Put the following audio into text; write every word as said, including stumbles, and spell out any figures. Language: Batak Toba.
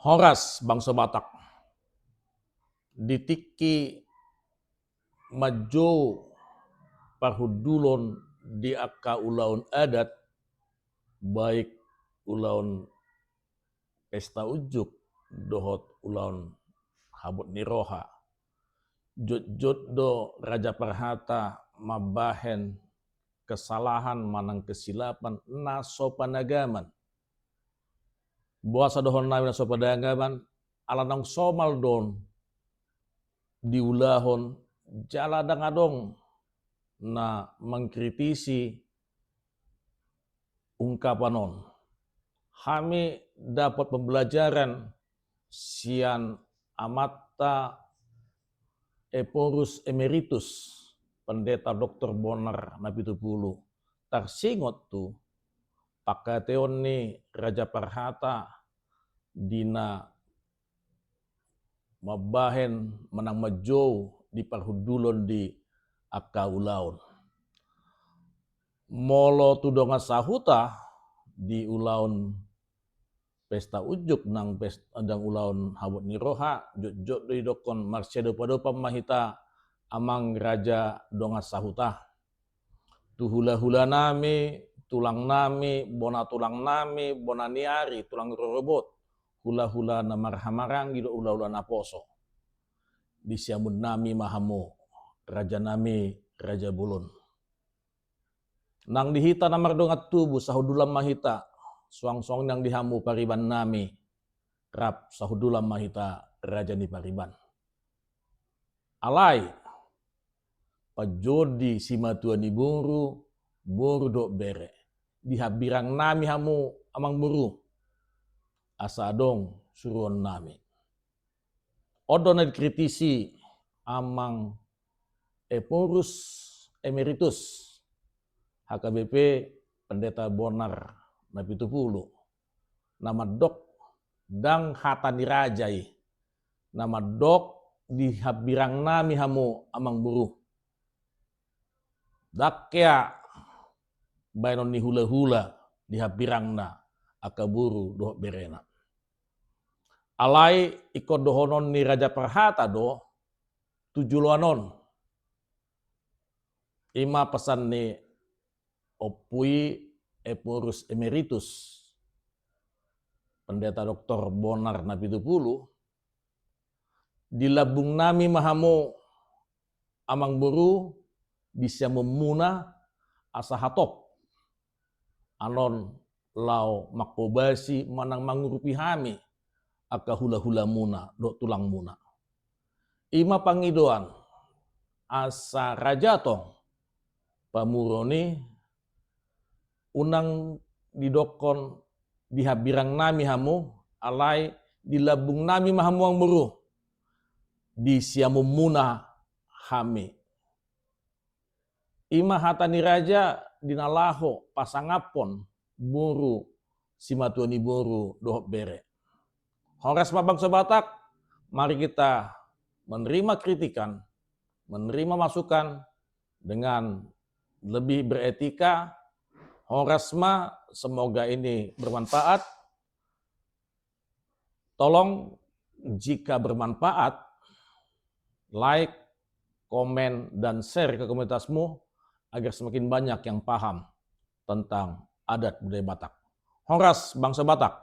Horas bangso Batak. Di tingki manjou parhundulon di angka ulaon adat, baik ulaon pesta unjuk dohot ulaon habot ni roha. Jotjot do raja parhata mambahen kesalahan manang kesilapan na so panagaman. Boasa dohonon nami na so panagaman? Ala naung somal do on diulahon jala ndang adong na mengkritisi ungkapan on. Hami dapat pembelajaran sian amanta Ephorus Emeritus, Pendeta Doktor Bonar Napitupulu, tarsingot tu pangkataion ni raja parhata di na mambahen manang manjou di parhundulon di angka ulaon. Molo tu dongan sahuta di ulaon pesta unjuk nang pes-, nang ulaon habot ni roha, jotjot do didokkon marsiadopadopan ma hita amang raja dongan sahuta. Tu hulahula nami, tulang nami, bona tulang nami, bona ni ari, tulang rorobot, hulahula na marhahamaranggi dohot hulahula naposo. Di siamun nami ma hamu, raja nami, raja bolon. Nang di hita na mardongan tubu, sahundulan ma hita, suang songon i nang di hamu pariban nami, rap sahundulan ma hita raja ni pariban. Alai, panjouon di simatua ni boru, boru dohot bere. Di hambirang nami hamu amang boru. Asa adong suruon nami. On do na dikritisi amang Ephorus Emeritus, H K B P Pendeta Bonar Napitupulu. Na mandok ndang hata ni raja i. Na mandok di hambirang nami hamu amang boru. Ndang hea baenon ni hulahula di hambirangna angka boru dohot berena. Alai ingkon dohonon ni raja parhata do tu joloan on. I ma pesan ni Ompu i Ephorus Emeritus, Pendeta Doktor Bonar Napitupulu, di lambung nami ma hamu amang boru, di siamunmuna asa hatop. Annon laho manghobasi manang mangurupi hami angka hulahulamuna dohot tulangmuna. I ma pangidoan asa raja tong pamoruon i, unang didokkon di hambirang nami hamu, alai di lambung nami ma hamu amang boru, di siamunmuna hami. I ma hata ni raja di na laho pasangaphon boru, simatua ni boru dohot bere. Horas ma bangso Batak, mari kita menerima kritikan, menerima masukan dengan lebih beretika. Horas ma, semoga ini bermanfaat. Tolong, jika bermanfaat, like, komen, dan share ke komunitasmu agar semakin banyak yang paham tentang adat budaya Batak. Horas bangso Batak.